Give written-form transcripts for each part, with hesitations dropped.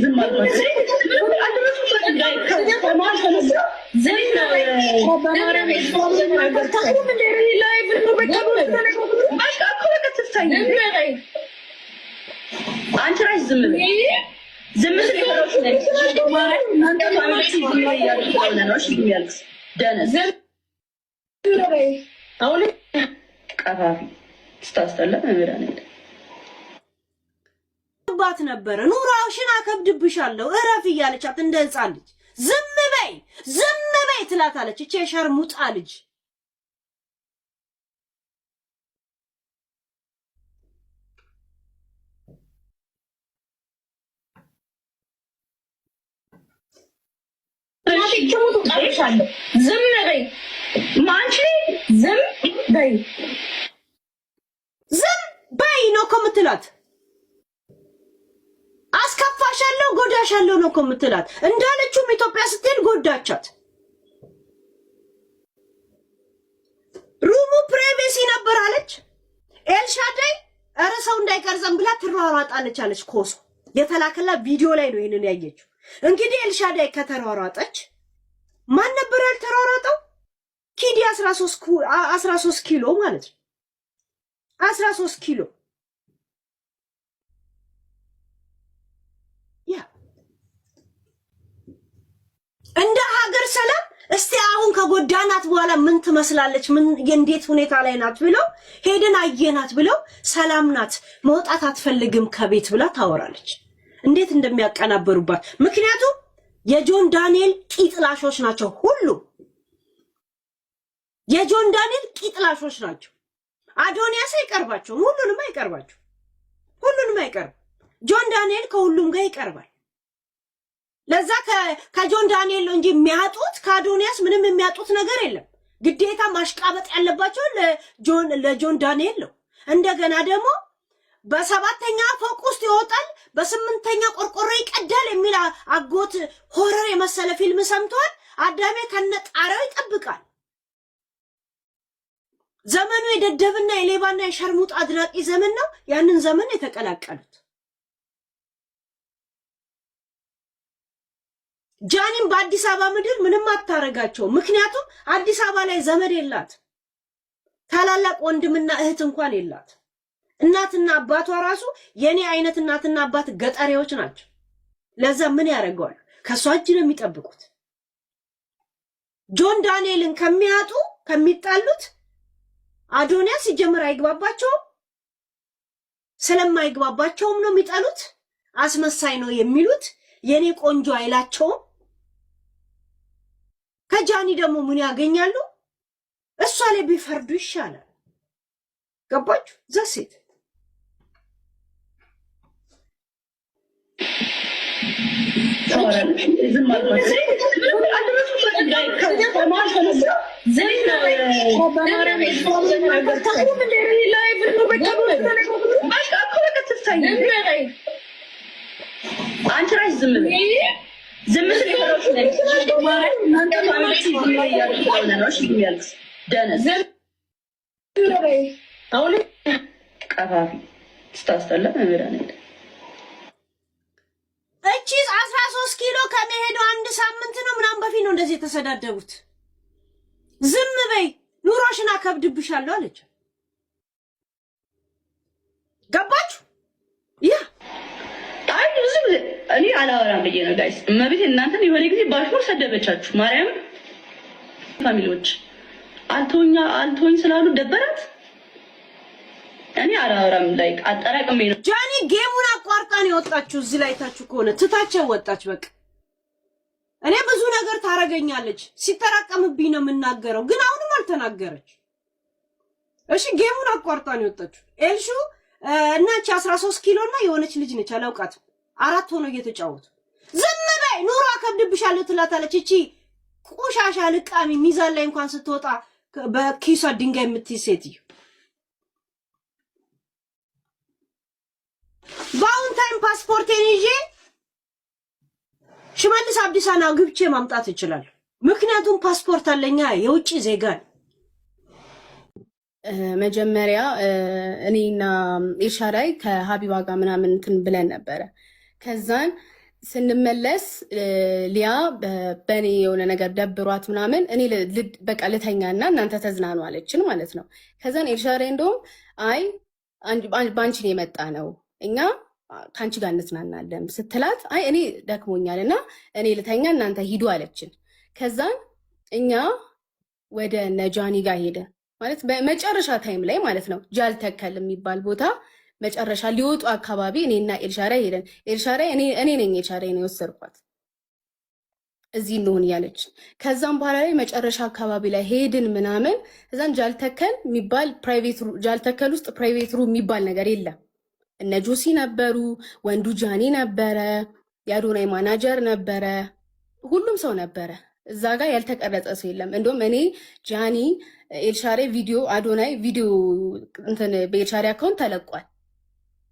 ዝም አልኳት። አንቺ እራስሽ ዝም በይ። ዝም ስል የፈራሁሽ ደነዝ አሁን ቀፋፊ ስታስጠላ መምህራን ባት ነበረ ኑሮሽን አከብድብሻለሁ እረፍ እያለቻት እንደ ሕፃን ልጅ ዝም በይ ዝም በይ ትላታለች። እቺ የሸርሙጣ ልጅ ዝም በይ ማንቺ ዝም በይ ዝም በይ ነው እኮ የምትላት። አስከፋሻለሁ፣ ጎዳሻለሁ ነው እኮ የምትላት። እንዳለችውም ኢትዮጵያ ስትሄድ ጎዳቻት። Room ኡ privacy ነበር አለች ኤልሻዳይ። ኧረ ሰው እንዳይቀርጸን ብላ ትሯሯጣለች አለች። ኮሶ የተላከላ ቪዲዮ ላይ ነው ይሄንን ያየችው። እንግዲህ ኤልሻዳይ ከተሯሯጠች ማን ነበር ያልተሯሯጠው? ኪዲ 13 ኪሎ ማለት ነው። 13 ኪሎ ያ እንደ ሀገር ሰላም እስቲ አሁን ከጎዳናት በኋላ ምን ትመስላለች፣ ምን የእንዴት ሁኔታ ላይ ናት ብለው ሄደን አየናት ብለው ሰላም ናት መውጣት አትፈልግም ከቤት ብላ ታወራለች። እንዴት እንደሚያቀናበሩባት ምክንያቱም የጆን ዳንኤል ቂጥላሾች ናቸው። ሁሉም የጆን ዳንኤል ቂጥላሾች ናቸው። አዶንያስ አይቀርባቸውም። ሁሉንም አይቀርባቸው፣ ሁሉንም አይቀርብ። ጆን ዳንኤል ከሁሉም ጋር ይቀርባል። ለዛ ከጆን ዳንኤል ነው እንጂ የሚያጡት ከአዶንያስ ምንም የሚያጡት ነገር የለም። ግዴታ ማሽቃበጥ ያለባቸው ለጆን ዳንኤል ነው። እንደገና ደግሞ በሰባተኛ ፎቅ ውስጥ ይወጣል፣ በስምንተኛ ቆርቆሮ ይቀዳል የሚል አጎት horror የመሰለ ፊልም ሰምተዋል። አዳሜ ከነጣሪያው ይጠብቃል። ዘመኑ የደደብና የሌባና የሸርሙጥ አድናቂ ዘመን ነው። ያንን ዘመን የተቀላቀሉት ጃኒም በአዲስ አበባ ምድር ምንም አታረጋቸው። ምክንያቱም አዲስ አበባ ላይ ዘመድ የላት፣ ታላላቅ ወንድምና እህት እንኳን የላት። እናትና አባቷ ራሱ የኔ አይነት እናትና አባት ገጠሬዎች ናቸው። ለዛ ምን ያደርገዋል? ከእሷ እጅ ነው የሚጠብቁት። ጆን ዳንኤልን ከሚያጡ ከሚጣሉት አዶንያስ ሲጀምር አይግባባቸውም። ስለማይግባባቸውም ነው የሚጠሉት። አስመሳይ ነው የሚሉት። የኔ ቆንጆ አይላቸውም። ከጃኒ ደግሞ ምን ያገኛሉ? እሷ ላይ ቢፈርዱ ይሻላል። ገባችሁ? ዘሴት አንቺ እራስሽ ዝም በይ። ዝም ስል የፈራሁሽ ደነዝ አሁን ቀፋፊ ስታስጠላ መምህራን እቺ 13 ኪሎ ከመሄዱ አንድ ሳምንት ነው ምናምን በፊት ነው እንደዚህ የተሰዳደቡት። ዝም በይ ኑሮሽን አከብድብሻለሁ አለች። ገባችሁ? ያ አይ ብዙ ጊዜ እኔ አላወራም ብዬ ነው guys። እመቤቴ እናንተን የሆነ ጊዜ ባሽሙር ሰደበቻችሁ። ማርያም family ዎች አልተወኛ አልተወኝ ስላሉ ደበራት። እኔ አላወራም like አጠራቅሜ ነው። ጃኒ game ኡን አቋርጣ ነው የወጣችሁ። እዚህ ላይ ታችሁ ከሆነ ትታቸው ወጣች። በቃ እኔ ብዙ ነገር ታረገኛለች፣ ሲጠራቀምብኝ ነው የምናገረው። ግን አሁንም አልተናገረች። እሺ game ኡን አቋርጣ ነው የወጣችሁ። ኤልሹ እና እቺ 13 ኪሎ እና የሆነች ልጅ ነች አላውቃትም። አራት ሆኖ እየተጫወቱ ዝም በይ ኑሮ አከብድብሻለሁ ትላታለች። እቺ ቆሻሻ ልቃሚ ሚዛን ላይ እንኳን ስትወጣ በኪሷ ድንጋይ የምትይዝ ሴትዮ በአሁን time ፓስፖርቴን ይዤ ሽመልስ አብዲሳን አግብቼ ማምጣት እችላለሁ። ምክንያቱም ፓስፖርት አለኛ የውጭ ዜጋ ነኝ። መጀመሪያ እኔና ኤልሻዳይ ከሀቢባ ጋር ምናምን እንትን ብለን ነበረ። ከዛን ስንመለስ ሊያ በእኔ የሆነ ነገር ደብሯት ምናምን እኔ በቃ ልተኛና እናንተ ተዝናኑ አለችን ማለት ነው። ከዛን ኤልሻዳይ እንደውም አይ በአንቺ ነው የመጣ ነው፣ እኛ ከአንቺ ጋር እንዝናናለን ስትላት፣ አይ እኔ ደክሞኛል እና እኔ ልተኛ፣ እናንተ ሂዱ አለችን። ከዛን እኛ ወደ ነጃኒ ጋር ሄደን ማለት በመጨረሻ time ላይ ማለት ነው፣ ጃልተከል የሚባል ቦታ መጨረሻ ሊወጡ አካባቢ እኔና ኤልሻዳይ ሄደን፣ ኤልሻዳይ እኔ ነኝ ኤልሻዳይ ነው የወሰድኳት እዚህ እንሆን እያለች። ከዛም በኋላ ላይ መጨረሻ አካባቢ ላይ ሄድን ምናምን። እዛን ጃልተከል የሚባል private ጃልተከል ውስጥ private room የሚባል ነገር የለም። እነ ጆሲ ነበሩ፣ ወንዱ ጃኒ ነበረ፣ የአዶናይ ማናጀር ነበረ፣ ሁሉም ሰው ነበረ። እዛ ጋር ያልተቀረጸ ሰው የለም። እንደውም እኔ፣ ጃኒ፣ ኤልሻሬ ቪዲዮ፣ አዶናይ ቪዲዮ እንትን በኤልሻሬ account ተለቋል።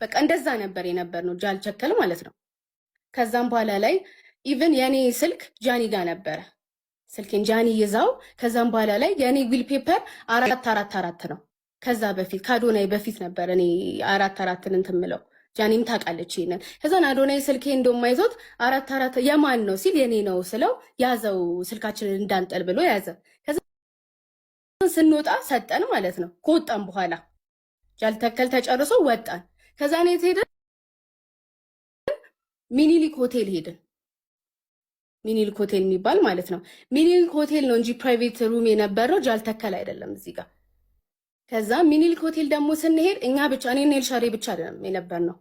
በቃ እንደዛ ነበር የነበር ነው ጃልቸከል ማለት ነው። ከዛም በኋላ ላይ even የኔ ስልክ ጃኒ ጋር ነበረ። ስልኬን ጃኒ ይዛው ከዛም በኋላ ላይ የኔ wallpaper 444 ነው። ከዛ በፊት ከአዶናይ በፊት ነበር እኔ 4 4ን እንትን ምለው፣ ጃኒም ታውቃለች ይሄንን። ከዛን አዶናይ ስልኬ እንደማይዞት 4 4 የማን ነው ሲል የኔ ነው ስለው ያዘው፣ ስልካችንን እንዳንጠል ብሎ ያዘ። ከዛ ስንወጣ ሰጠን ማለት ነው። ከወጣን በኋላ ጃልተከል ተጨርሶ ወጣን። ከዛ የት ሄድን? ሚኒሊክ ሆቴል ሄድን። ሚኒሊክ ሆቴል የሚባል ማለት ነው። ሚኒሊክ ሆቴል ነው እንጂ private room የነበረው ጃልተከል አይደለም እዚህ ጋር። ከዛ ሚኒሊክ ሆቴል ደግሞ ስንሄድ እኛ ብቻ፣ እኔና ኤልሻሬ ብቻ አይደለም የነበር ነው።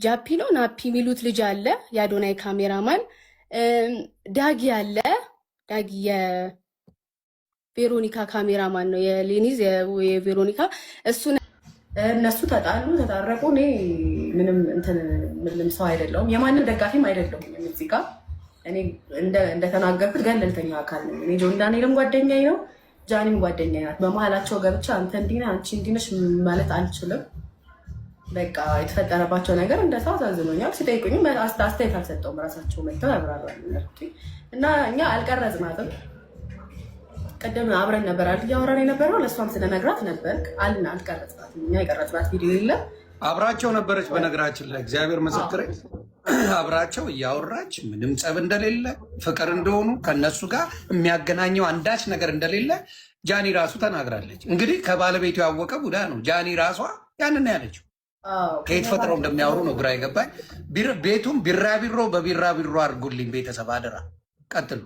ጃፒ ነው ናፒ የሚሉት ልጅ አለ፣ የአዶናይ ካሜራማን፣ ዳጊ አለ። ዳጊ የቬሮኒካ ካሜራማን ነው፣ የሌኒዝ የቬሮኒካ እሱ። እነሱ ተጣሉ ተታረቁ። እኔ ምንም እንትን ምንም ሰው አይደለሁም፣ የማንም ደጋፊም አይደለሁም። እዚህ ጋር እኔ እንደተናገርኩት ገለልተኛ አካል ነኝ። እኔ ጆን ዳንኤልም ጓደኛዬ ነው፣ ጃኒም ጓደኛዬ ናት። በመሀላቸው ገብቼ አንተ እንዲህ ነህ፣ አንቺ እንዲህ ነሽ ማለት አልችልም። በቃ የተፈጠረባቸው ነገር እንደ ሰው አሳዝኖኛል። ሲጠይቁኝም አስተያየት አልሰጠውም። ራሳቸው መጥተው ያብራራሉ ያልኩት እና እኛ አልቀረጽናትም። ቅድም አብረን ነበር አይደል እያወራን የነበረው፣ ለእሷም ስለነግራት ነበር አልና አልቀረጽናትም። እኛ የቀረጽናት ቪዲዮ የለም። አብራቸው ነበረች። በነገራችን ላይ እግዚአብሔር ምስክሬ አብራቸው እያወራች ምንም ጸብ እንደሌለ፣ ፍቅር እንደሆኑ፣ ከነሱ ጋር የሚያገናኘው አንዳች ነገር እንደሌለ ጃኒ ራሱ ተናግራለች። እንግዲህ ከባለቤቱ ያወቀ ቡዳ ነው። ጃኒ ራሷ ያንን ያለችው ከየት ፈጥረው እንደሚያወሩ ነው ግራ የገባኝ። ቤቱም ቢራቢሮ በቢራቢሮ አድርጉልኝ ቤተሰብ አደራ። ቀጥሉ።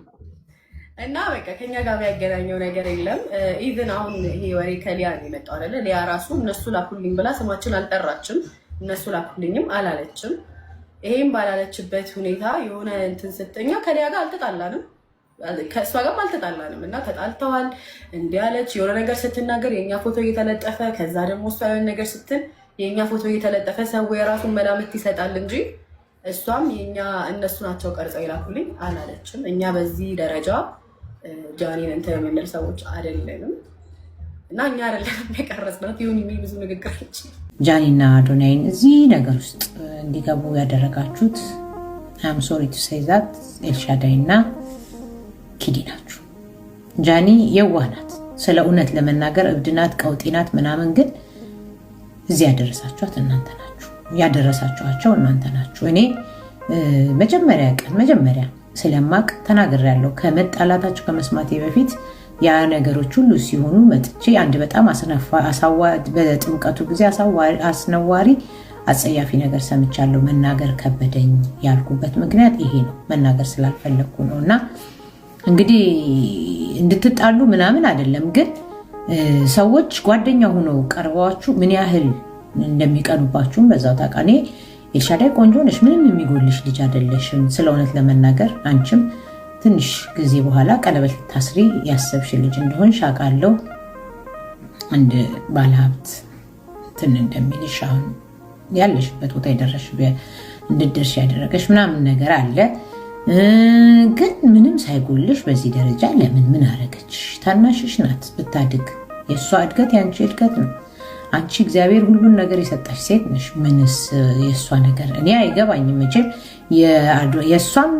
እና በቃ ከኛ ጋር የሚያገናኘው ነገር የለም። Even አሁን ይሄ ወሬ ከሊያ ነው የመጣው አይደለ? ሊያ ራሱ እነሱ ላኩልኝ ብላ ስማችን አልጠራችም። እነሱ ላኩልኝም አላለችም። ይሄም ባላለችበት ሁኔታ የሆነ እንትን ስትኛ ከሊያ ጋር አልተጣላንም፣ ከእሷ ጋርም አልተጣላንም። እና ተጣልተዋል እንዲህ አለች የሆነ ነገር ስትናገር የእኛ ፎቶ እየተለጠፈ፣ ከዛ ደግሞ እሷ የሆነ ነገር ስትል የእኛ ፎቶ እየተለጠፈ ሰው የራሱን መላምት ይሰጣል እንጂ እሷም የኛ እነሱ ናቸው ቀርጸው ይላኩልኝ አላለችም። እኛ በዚህ ደረጃ ጃኒን እንትን የምንል ሰዎች አይደለንም እና እኛ አይደለንም የቀረጽናት ይሁን የሚል ብዙ ንግግራች። ጃኒና አዶናይን እዚህ ነገር ውስጥ እንዲገቡ ያደረጋችሁት፣ I'm sorry to say that፣ ኤልሻዳይ እና ኪዲ ናችሁ። ጃኒ የዋህ ናት። ስለ እውነት ለመናገር እብድ ናት፣ ቀውጢ ናት ምናምን፣ ግን እዚህ ያደረሳችኋት እናንተ ናችሁ። ያደረሳችኋቸው እናንተ ናችሁ። እኔ መጀመሪያ ቀን መጀመሪያ ስለማቅ ተናግሬያለሁ። ከመጣላታቸው ከመስማቴ በፊት ያ ነገሮች ሁሉ ሲሆኑ መጥቼ አንድ በጣም በጥምቀቱ ጊዜ አስነዋሪ አጸያፊ ነገር ሰምቻለሁ። መናገር ከበደኝ ያልኩበት ምክንያት ይሄ ነው። መናገር ስላልፈለግኩ ነው። እና እንግዲህ እንድትጣሉ ምናምን አይደለም፣ ግን ሰዎች ጓደኛ ሆነው ቀርበዋችሁ ምን ያህል እንደሚቀኑባችሁም በዛው ታውቃ። እኔ ኤልሻዳይ ቆንጆ ነሽ፣ ምንም የሚጎልሽ ልጅ አይደለሽም። ስለ እውነት ለመናገር አንቺም ትንሽ ጊዜ በኋላ ቀለበት ልታስሪ ያሰብሽ ልጅ እንደሆንሽ አውቃለሁ። አንድ ባለሀብት እንትን እንደሚልሽ፣ አሁን ያለሽበት ቦታ የደረሽ እንድትደርሽ ያደረገሽ ምናምን ነገር አለ። ግን ምንም ሳይጎልሽ በዚህ ደረጃ ለምን ምን አረገች? ታናሽሽ ናት። ብታድግ የእሷ እድገት የአንቺ እድገት ነው። አንቺ እግዚአብሔር ሁሉን ነገር የሰጠሽ ሴት ነሽ። ምንስ የእሷ ነገር እኔ አይገባኝም። መቼም የእሷም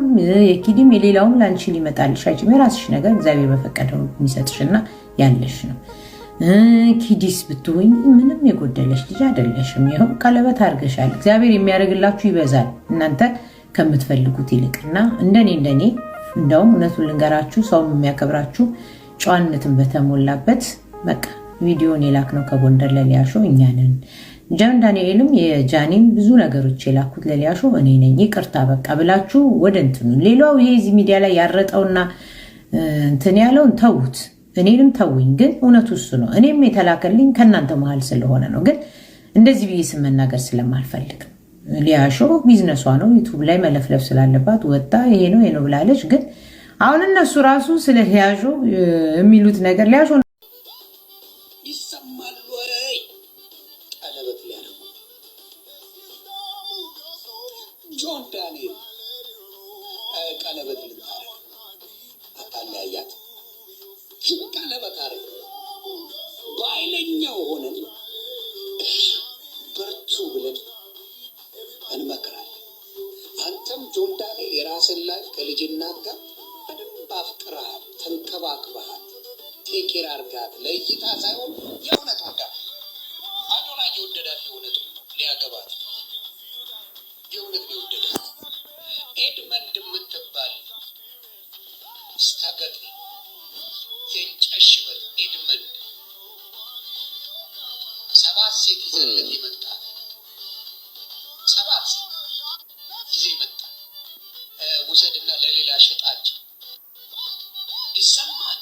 የኪዲም የሌላውም ለአንቺ ሊመጣልሽ አይችልም። የራስሽ ነገር እግዚአብሔር በፈቀደው የሚሰጥሽና ያለሽ ነው። ኪዲስ ብትሆኝ ምንም የጎደለሽ ልጅ አይደለሽም። ይኸው ቀለበት አድርገሻል። እግዚአብሔር የሚያደርግላችሁ ይበዛል። እናንተ ከምትፈልጉት ይልቅና እንደኔ እንደኔ እንደውም እውነቱን ልንገራችሁ፣ ሰውም የሚያከብራችሁ ጨዋነትን በተሞላበት በቃ ቪዲዮን የላክነው ከጎንደር ለሊያሾ እኛ ነን። ጃን ዳንኤልም የጃኒን ብዙ ነገሮች የላኩት ለሊያሾ እኔ ነኝ፣ ይቅርታ በቃ ብላችሁ ወደ እንትኑ ሌላው ይሄ እዚህ ሚዲያ ላይ ያረጠውና እንትን ያለውን ተዉት፣ እኔንም ተውኝ። ግን እውነቱ እሱ ነው። እኔም የተላከልኝ ከእናንተ መሀል ስለሆነ ነው። ግን እንደዚህ ብዬ ስም መናገር ስለማልፈልግ ሊያሾ ቢዝነሷ ነው። YouTube ላይ መለፍለፍ ስላለባት ወጣ ይሄ ነው ይሄ ነው ብላለች። ግን አሁን እነሱ ራሱ ስለ ሊያሾ የሚሉት ነገር ሊያሾ ይሰማል ወይ? ቀለበት ሊያደርጉ ጆን ዳንኤል ቀለበት ልታረግ አታለያያት። ቀለበት አርግ። በኃይለኛው ሆነን በርቱ ብለን እንመክራለን። አንተም ጆን ዳንኤል የራስን life ከልጅ እናት ጋር በደንብ አፍቅረሃል፣ ተንከባክበሃል፣ take care አርጋት። ለእይታ ሳይሆን የእውነት ወዳ አዶናይ የወደዳት የእውነት ነው፣ ሊያገባት የእውነት ነው የወደዳት። ኤድመንድ የምትባል ሰገጤ የእንጨት ሽበት ኤድመንድ 7 ሴት ይዘለት የመጣ፣ 7 ሴት ይዘ የመጣ ውሰድና ለሌላ ሽጣቸው ይሰማል።